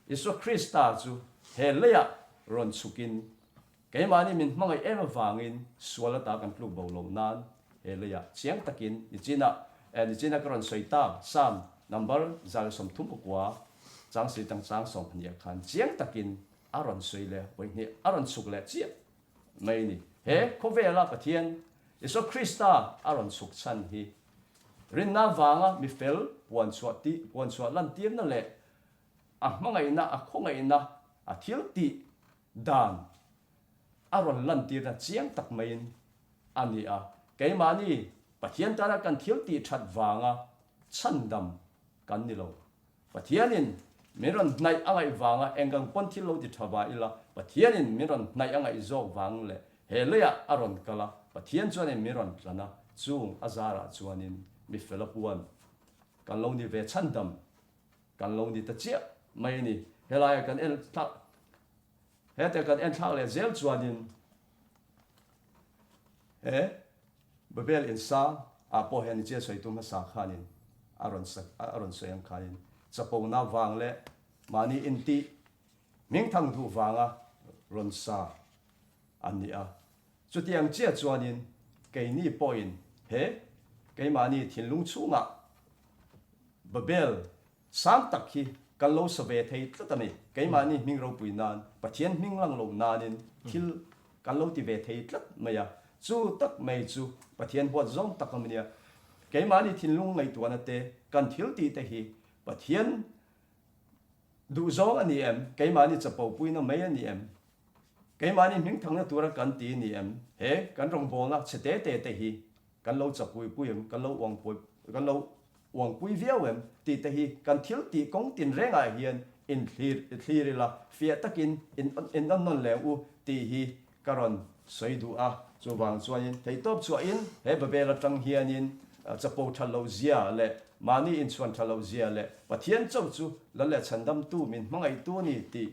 Isua Krista chu he leiah rawn chhukin keimahni min hmangaih em avangin sual ata kan tluk bo loh nan he leiah chiang takin nichina eh nichina ka rawn sawi ta Psalm number 139 chang si tang chang 12 khan chiang takin a rawn sawi leh vawihnih a rawn chhuk leh chiah mai a ni. He khawvela Pathian Isua Krista a rawn chhuk chhan hi Rinna vanga mi fel puanchhuah tih puanchhuah lantirna leh a hmangaihna, a khawngaihna, a thil tih dan a rawn lantirna chiang tak maiin a ni a. Keimahni Pathian tana kan thil tih that vanga chhandam kan ni lo. Pathianin min rawn hnaih a ngaih vanga enggang pawn thil lo ti tha va ila, Pathianin min rawn hnaih a ngaih zawk vang leh he leiah a rawn kal a, Pathian chuanin min rawn tlan a, chung a zarah chuanin mi fel a puan kan lo ni ve chhandam kan lo ni ta chiah mai a ni. Helaia kan en thlak hete kan en thlak leh zel chuanin he Babel in sang ah pawh hian Nichia sawitu hmasa khanin a rawn sak a rawn sawi ang khanin chapona vang leh mahni intih hmingthang duh vanga rawn sa an ni a. Chutiang chiah chuanin keini pawhin he keimahni thinlung chhungah Babel Sang tak hi kan lo sa ve thei tlat a ni. Keimahni hming ropui nan, Pathian hming lang lo nanin thil kan lo ti ve thei tlat mai a. Chu tak mai chu Pathian huat zawng tak a nia. Keimahni thinlung ngaihtuahna te, kan thil tih te hi Pathian duhzawng a ni em? Keimahni chapopuina mai a ni em? Keimahni hming thangna tura kan ti a ni em? He kan rawngbawlna chhe te te te hi kan lo chapuipui em? Kan lo uangpui, kan lo uangpui viau em? Tih te hi kan thil tih kawng tinrengah hian inthlir thlir ila, fiah takin in in nawn nawn leng u tih hi ka rawn sawi duh a. Chuvang chuanin theihtawp chhuahin he Babel atang hianin chapo that loh zia leh mahni inchhuan that loh zia leh Pathian chauh chu Lal leh Chhandamtu min hmangaihtu a ni tih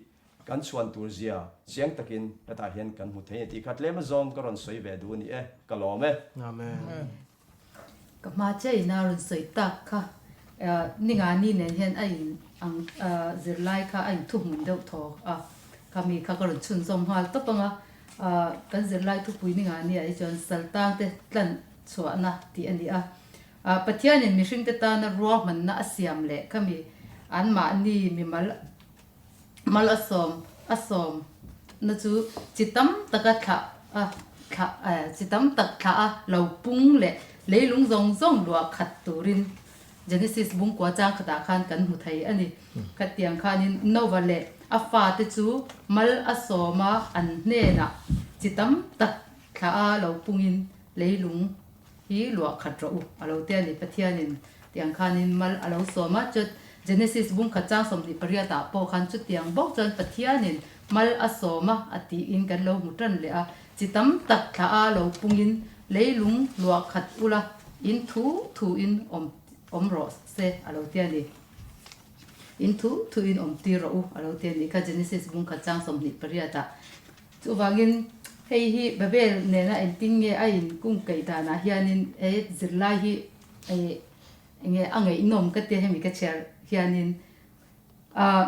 Kan chhuan tur zia chiang takin hetah hian kan hmu thei a tih kha tlem azawng ka rawn sawi ve duh a ni e, ka lawm e. Amen. Ka hma chiah in a rawn sawi tak kha ninga ni nen hian a in ang zirlai kha a in thuhmun deuh thaw a, kha mi kha ka rawn chhunzawm nghal tawp ang a, kan zirlai thupui ninga ni ah hi chuan saltang te tlan chhuahna tih a ni a, Pathianin mihringte tana ruahmanna a siam leh kha mi. Anmahni mimal mal a sawm a sawm na chu chi tam taka thlah a thlah chi tam tak thlah a lo pung leh leilung zawng zawng luah khat turin Genesis bungkua chang khatah khan kan hmu thei a ni. Khatiang khanin Nova leh a fate chu mal a sawm a an hnenah chi tam tak thlah a lo pungin leilung hi luah khat rawh u a lo ti a ni. Pathianin tiang khanin mal a lo sawm a, chut Genesis bungkhat chang 28 ah pawh khan chutiang bawk chuan Pathianin mal a sawm a a tiin kan lo hmu tan leh a, chi tam tak thlah a lo pungin leilung luah khat ula in thu thu in awm awm rawh se a lo ti a ni. In thu thu in awm tir rawh u a lo ti a ni kha Genesis bungkhat chang 28 ah. Chuvangin hei hi Babel nena engtin nge a inkungkaih danah hianin he zirlai hi enge a ngaihnawm ka tia hemi ka chhiar hianin ah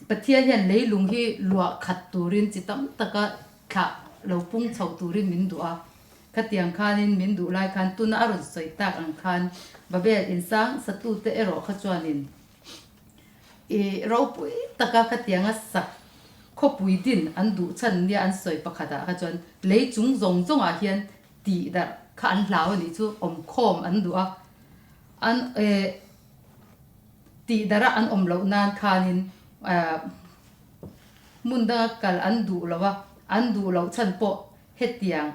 Pathian hian leilung hi luah khat turin chi tam taka thlah lo pung chho turin min duh a, khatiang khanin min duh lai khan tuna a rawn sawi tak ang khan Babel insang satute erawh kha chuanin I ropui taka khatianga sak khawpui din an duh chhan nia an sawi pakhatah kha chuan lei chung zawng zawngah hian tih darh kha an hlau a nih chu awmkhawm an duh a, an tih darh a an awm loh nan khanin hmun danga kal an duh lo a, an duh loh chhan pawh hetiang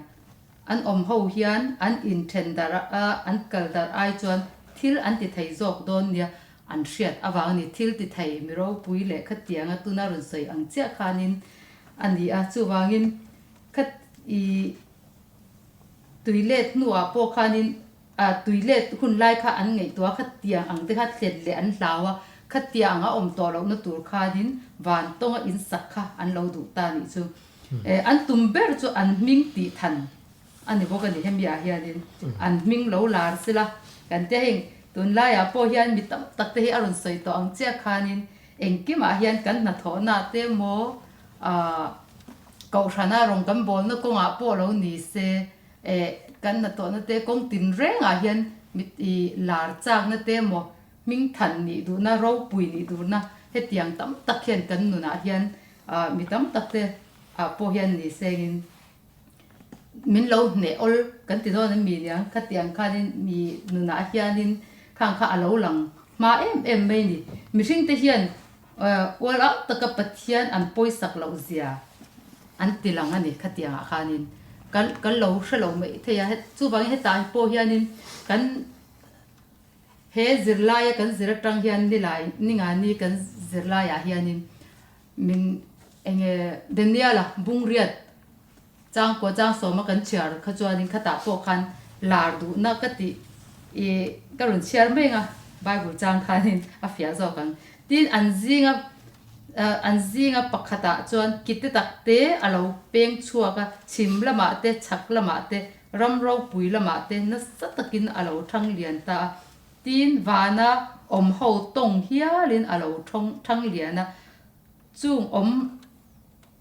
an awm ho hian an inthen darh a an kal darh ai chuan thil an ti thei zawk dawn nia An hriat avang a ni. Thil ti thei mi ropui leh khatianga tuna rawn sawi ang chiah khanin a ni a. Chuvangin kha i tui let hnuah pawh khanin a tui let hun lai kha an ngaihtuah a, khatiang ang te kha thlen leh an hlau a, khatiang a awm tawh lohna tur khanin van tawnga in sak kha an lo duh ta nih chu. An tum ber chu an hming tih than A ni bawk a ni, hemi ah hianin an hming lo lar sila kan tia heng tunlaiah pawh hian mi tam tak te hi a rawn sawi tawh ang chiah khanin engkimah hian kan hnathawhna te maw ah kohhrana rawn kan bawlna kawngah pawh lo ni se eh kan hnathawhna te kawng tin rengah hian mi ih lar chakna te maw hming than nih duhna ropui nih duhna hetiang tam tak hian kan nunah hian ah mi tam tak te ah pawh hian ni sengin Min lo hneh awl kan ti dawn em mi niang? Khatiang khanin mi nunah hianin khang kha a lo lang hma em em mai ni. Mihringte hian ual au taka Pathian an pawisak loh zia an ti lang a ni khatiangah khanin. Kan kan lo hre lo mai thei a, chuvangin hetah pawh hianin kan he zirlaia kan zir atang hian nilai ningani kan zirlaiah hianin Min enge Daniel-a bungriat changkua changsawma kan chhiar kha chuanin khatah pawh khan lar duhna ka tih i ka rawn chhiar mai anga Bible chang khanin a fiah zawk ang. Tin an zinga an zinga pakhatah chuan kite tak te a lo peng chhuak a, chhim lamah te chhak lamah te ram ropui lamah te nasa takin a lo thang lian ta a. Tin vana awm ho tawng hialin a lo thang lian a, chung awm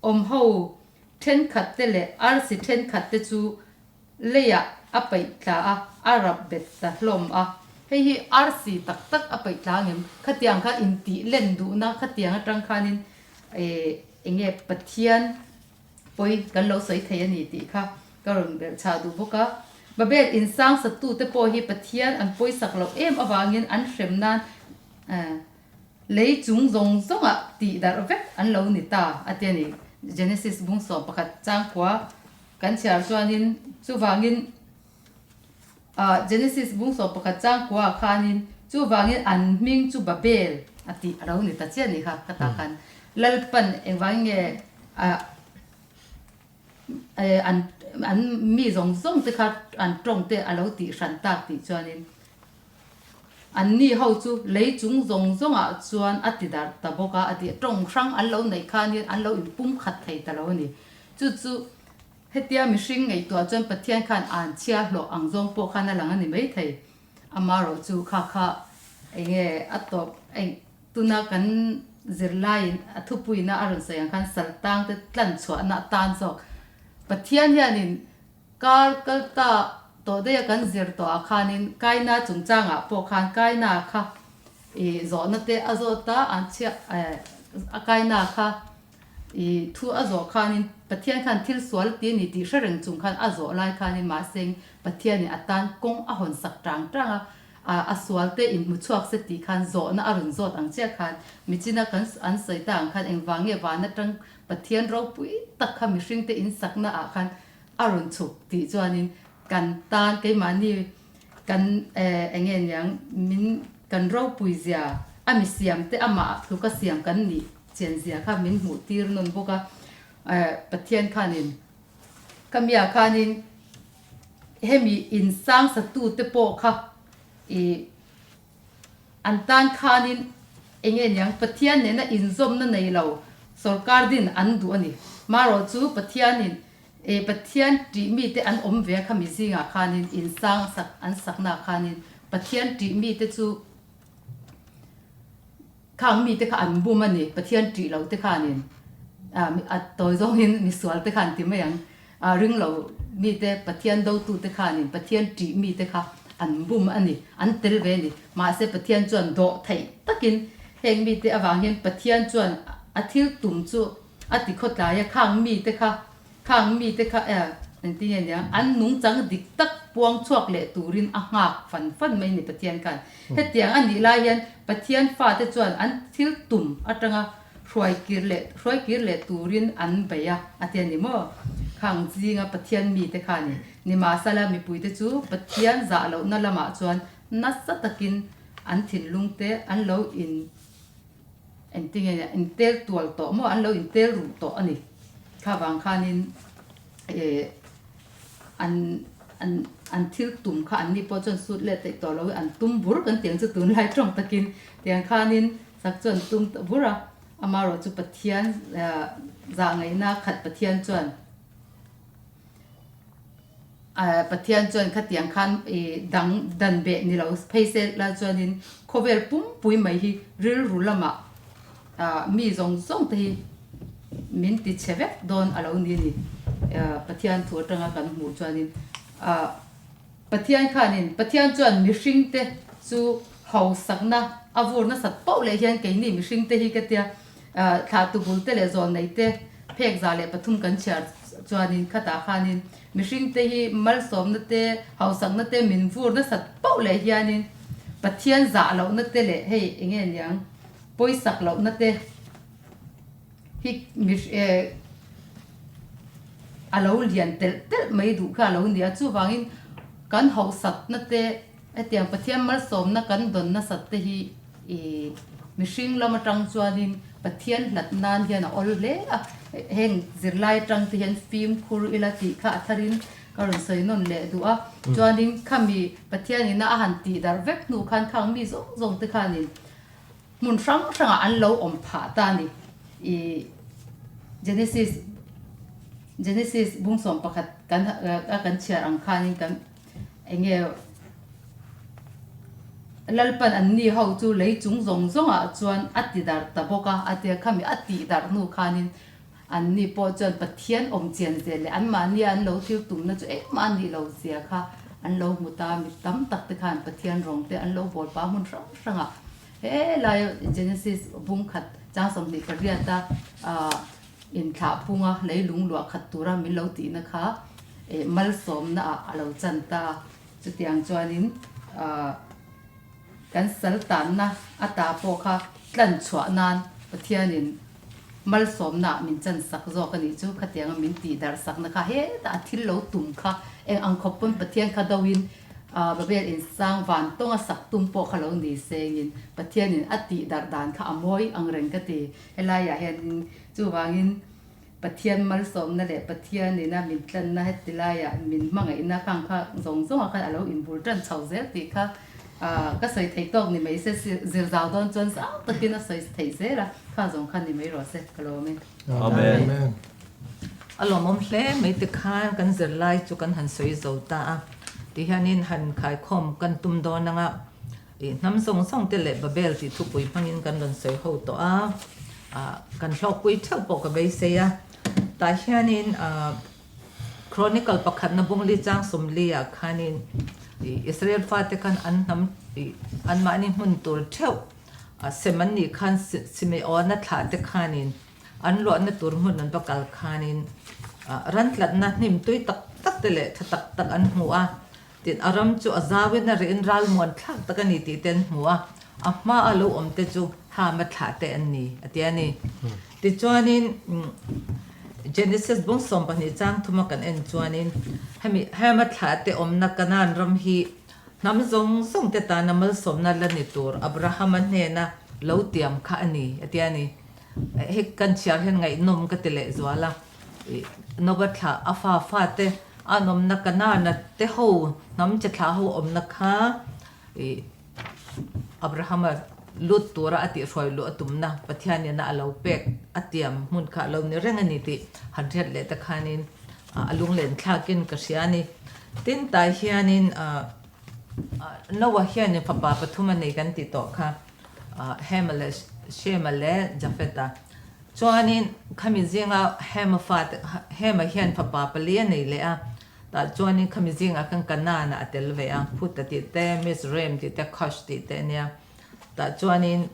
awm ho thenkhat te leh arsi thenkhat te chu leiah a paih tla a, a rap bet ta hlawm a. Hei hi arsi tak tak a paih tla angem? Khatiang kha intih len duhna khatiang atang khanin eng nge Pathian pawi kan lo sawi thei a ni tih kha ka rawn belh chhah duh bawk a. Babel insang satute pawh hi Pathian an pawisak loh em avangin an hrem nan lei chung zawng zawngah tih darh vek an lo ni ta a ti a ni. Genesis bung 11 changkhua kan chhiar chuanin chuvangin Genesis bung 11 changkhua ah khanin chuvangin an hming chu Babel a tih a lo ni ta chiah a ni kha ka ta khan Lalpan engvangin nge an an mi zawng zawng te kha an tawng te a lo tih hran tak tih chuanin an ni ho chu lei chung zawng zawngah chuan a ti darh ta bawk a a ti tawng hrang an lo neih khanin an lo inpum khat thei ta lo a ni chu chu hetia mihring ngaihtuah chuan Pathian khan an chhia hlawh ang zawng pawh khan a lang a ni maithei amarawh chu kha kha enge a tawp eng Tuna kan zirlaiin a thupuina a rawn sawi ang khan saltangte tlan chhuahna atan zawk Pathian hianin kar kal ta tawh daih a kan zir tawh ah khanin Kaina chungchangah pawh khan Kaina kha. I zawhna te a zawt a, an chhia a kaina kha i thu a zawh khanin Pathian khan thil sual ti a ni tih hre reng chung khan a zawh lai khanin mahse Pathianin a tan kawng a hawn sak tang tang a, a sual te inhmu chhuak se tih khan zawhna a rawn zawt ang chiah khan michina kan an sawi ta ang khan engvang nge van atang Pathian ropui tak kha mihringte insakna ah khan a rawn chhuk tih chuanin kan tan keimahni Kan eng nge niang min kan ropui zia a mi siam te amah tluka siam kan nih chian zia kha min hmuh tir nawn bawk a, Pathian khanin ka mia khanin hemi in sang satu te pawh kha ih an tan khanin eng nge niang Pathian nena inzawmna nei lo sorkar din an duh a ni. Marawh chu Pathianin E Pathian tih mite an awm ve a khami zingah khanin in sang sak an saknaah khanin Pathian tih mite chu khang mite kha an bum a ni Pathian tih lo te khanin a tawi zawngin misual te khan ti mai ang a ring lo mite Pathian dotu te khanin Pathian tih mite kha an bum a ni an tel ve a ni mahse Pathian chuan dawh theih takin heng mite avang hian Pathian chuan a thil tum chu A ti khawtlai a, khang mite kha, khang mite kha eh engtin nge nia, an nungchang dik tak puang chhuak leh turin a nghak fan fan mai ni Pathian khan. Hetiang a nih lai hian Pathian fate chuan an thil tum atanga hruai kir leh hruai kir leh turin an bei a, a ti a ni maw? Khang zinga Pathian mite kha ni. Nimahsela mipuite chu Pathian zah lohna lamah chuan nasa takin an thinlungte an lo in Engtinge nia intel tual tawh maw an lo intel ruh tawh a ni. Kha vang khanin eh an an an thil tum kha an ni pawh chuan sut let theih tawh lo i an tum bur kan tiang chu tunlai tawng takin tiang khanin sak chu an tum ta bur a. Amaherawhchu Pathian zahngaihna khat Pathian chuan Pathian chuan khatiang khan dang dan beh ni lo phei se la chuanin khawvel pumpui mai hi rilru lamah mi zawng zawng te hi min ti chhe vek dawn a lo ni a ni. Pathian thu atanga kan hmuh chuanin Pathian khanin Pathian chuan mihring te chu hausakna a vur nasat poh leh hian keini mihring te hi ka tia Thlahtu bul te leh zawl nei te phek 103 kan chhiar chuanin khatah khanin mihring te hi malsawmna te, hausakna te min vur nasat poh leh hianin Pathian zah lohna te leh hei enge niang pawisak lohna te hi a lo lian telh telh mai duh kha a lo ni a. Chuvangin kan hausakna te Hetiang Pathian malsawmna kan dawn nasat te hi i mihring lam atang chuanin Pathian hlat nan hian a awl hle a, heng zirlai atang te hian fimkhur ila tih kha a tharin ka rawn sawi nawn leh duh a. Chuanin khami Pathian ina a han tih darh vek hnu khan khang mi zawng zawng te khanin hmun hrang hrangah an lo awm phah ta a ni. I Genesis Genesis bung 11 kan a kan chhiar ang khanin kan Enge Lalpan anni ho chu lei chung zawng zawngah chuan a ti darh ta bawk a, a tia khami a tih darh hnu khanin anni pawh chuan Pathian awm chian zia leh anmahnia an lo thil tumna chu engmah a nih lo zia kha an lo hmu ta a, mi tam tak te khan Pathian rawng te an lo bawl pah hmun hrang hrangah helai Genesis bung khat chang 28 a Inthlah phunga leilung luah khat tura min lo tihna kha malsawmna ah a lo chan ta a, chutiang chuanin kan sal tanna a ta pawh kha tlan chhuah nan Pathianin malsawmna ah min chan sak zawk a nih chu, khatianga min tih darh sakna kha hetah a thil lo tum kha eng ang khawp pawn Pathian kha doin Babel insang van tawnga sak tum pawh kha lo ni sengin Pathianin a tih darh dan kha a mawi ang reng ka ti. Helaiah hian chuvangin Pathian malsawmna leh Pathian ina min tlanna heti laiah min hmangaihna khang kha zawng zawngah khan a lo inbul tan chho zel tih kha ka sawi theih tawk ni mai se, zir zau dawn chuan zau takin a sawi theih zel a, kha zawng kha ni mai rawh se, ka lawm e. Amen. A lawmawm hle mai te khan kan zirlai chu kan han sawi zo ta a, tihianin han khaikhawm kan tum dawn anga Ih hnam zawng zawng te leh Babel tih thupui hmangin kan rawn sawi ho tawh a, ah kan hlawkpui theuh pawh ka beisei a. Tah hianin ah Chronicle pakhatna bungli chang 40 ah khanin ih Israel fate khan an hnam ih anmahni hmun tur theuh. Sem an nih khan Simeona thlah te khanin an luahna tur hmun an va kal khanin ran tlatna hnim tui tak tak te leh tha tak tak an hmu a. Tin, a ram chu a zauin a reh in ralmuan thlak tak a ni tih te an hmu a, a hma a lo awm te chu Hama thlah te an ni, a ti a ni. Tichuanin, Genesis bung 12 chang thuma kan en chuanin, hemi Hama thlah te awmna Kanaan ram hi hnam zawng zawng te tana malsawmna la ni tur Abrahama hnena lo tiam kha a ni, a ti a ni. Hei kan chhiar hian ngaihnawm ka ti lehzual a. Nova thlah a fa fate an awmna Kanaan-a te ho hnam che thlah ho awmna kha ih Abrahama lut tura a tihhruai luh a tumna Pathianin a lo pek a tiam hmun kha a lo ni reng a ni tih han hriat leh te khanin a lunglen thlakin ka hria a ni. Tin tai hianin Noah hianin fapa pathum a nei kan tih tawh kha Hema leh Shema leh Jafeta. Chuanin khami zinga Hema fate Hema hian fapa pali a nei leh a, tah chuanin khami zingah khan Kanaan-ah a tel ve a, Phuta tih te, Mizraim tih te, Cush tih te a nia. Tah chuanin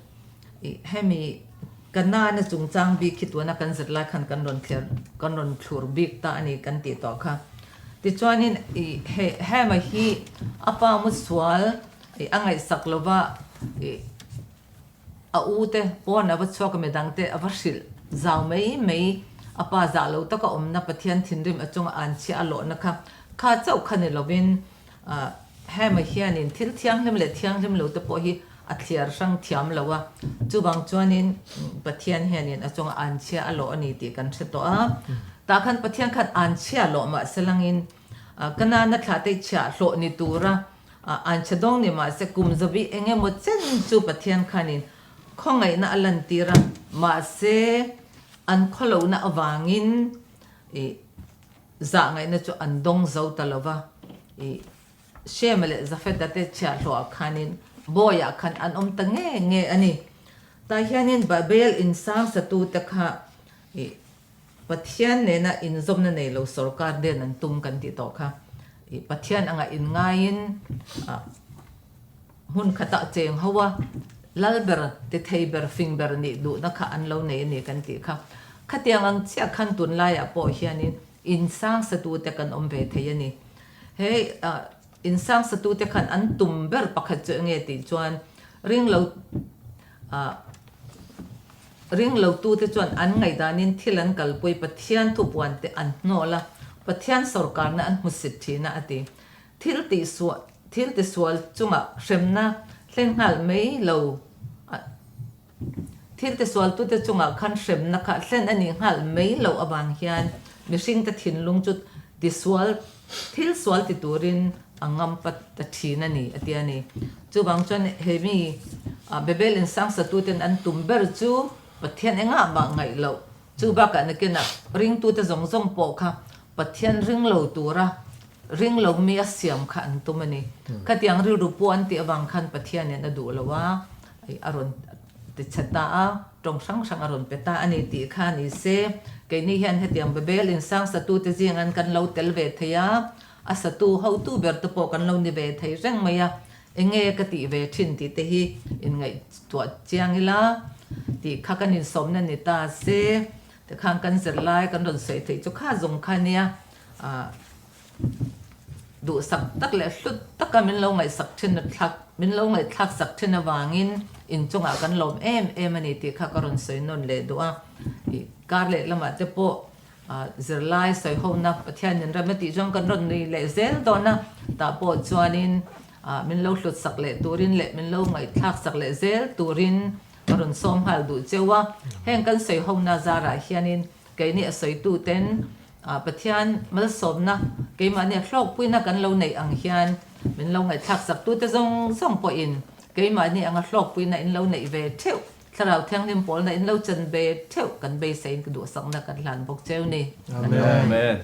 ih hemi Kanaan-a chungchang bik hi tuna kan zir lai khan kan rawn thlir kan rawn thlur bik ta a ni kan tih tawh kha. Tichuanin ih he Hema hi a pa musual ih a ngaihsak lova ih A u te pawn a va chhuak a midang te a va hrilh zau mai mai. A pa zah lo taka awmna Pathian thinrim a chunga an chhia a lawhna kha kha chauh kha ni lovin Hema hianin thil thianghlim leh thianghlim lo te pawh hi a thliar hrang thiam lo a, chuvang chuanin Pathian hianin a chunga an chhia a lawh a ni tih kan hre tawh a. Tah khan Pathian khan an chhia lawh mahse langin Kanaan-a thlah te chhiah hlawh ni tura An chhe dawng ni mahse kum zabi eng emaw chen chu Pathian khanin khawngaihna a lantir a, mahse an khawlohna avangin ih zahngaihna chu an dawng zo ta lo va, ih Shema leh Jafeta te chhiahhlawhah khanin bawiah khan an awm ta nge nge a ni. Tah hianin Babel insang satute kha ih Pathian nena inzawmna nei lo sorkar den an tum kan tih tawh kha. I Pathian anga inngaiin hmun khatah cheng ho a, lal ber, ti thei ber, fing ber nih duhna kha an lo nei a ni kan tih kha. Khatiang ang chiah khan tunlaiah pawh hianin insang satute kan awm ve thei a ni. He insang satute khan an tum ber pakhat chu enge tih chuan ringlo Ring lotute chuan an ngaihdanin thil an kalpui Pathian thupuan te an hnawl a, Pathian sawrkarna an hmusit thin a, a ti. Thil tihsual thil tisual chungah hremna hlen nghal mai lo a Thil tisualtute chungah khan hremna kha hlen a nih nghal mai loh avang hian mihringte thinlung chu tisual thil sual ti turin a ngam pat ta thin a ni, a ti a ni. Chuvang chuan he mi Babel in sang satuten an tum ber chu Pathian engah mah ngaih loh. Chu bakah nakinah ringtute zawng zawng pawh kha Pathian ring lo tura ring lo mi a siam kha an tum a ni. Khatiang rilru pawh an tih avang khan Pathianin a duh lo a, a rawn ti chhe ta a, tawng hrang hrang a rawn pe ta a ni tih kha ni se. Keini hian hetiang Babel in sang satute zingan kan lo tel ve thei a, A satu hotu ber te pawh kan lo ni ve thei reng mai a, enge ka tih ve thin tih te hi inngaihtuah chiang ila tih kha kan insawmna ni ta se, tikhan kan zirlai kan rawn sawi theih chu kha zawng kha nia, ah duhsak tak leh hlut taka min lo ngaihsak thin a thlak min lo ngaihthlak sak thin avangin inchungah kan lawm em em a ni tih kha ka rawn sawi nawn leh duh a, ih kar leh lamah te pawh Zirlai sawihona Pathianin ram a tih chuan kan rawn nui leh zel dawn a, tah pawh chuanin min lo hlut sak leh turin leh min lo ngaihthlak sak leh zel turin ka rawn sawm nghal duh cheu a. Heng kan sawihona zarah hianin keini a sawituten Pathian malsawmna keimahni a hlawkpuina kan lo neih ang hian min lo ngaihthlak sak tute zawng zawng pawhin keimahni anga hlawkpuina in lo neih ve theuh Thlarau Thianghlim pawlna in lo chan ve theuh kan beiseiin ka duhsakna kan hlan bawk cheu ni. Amen.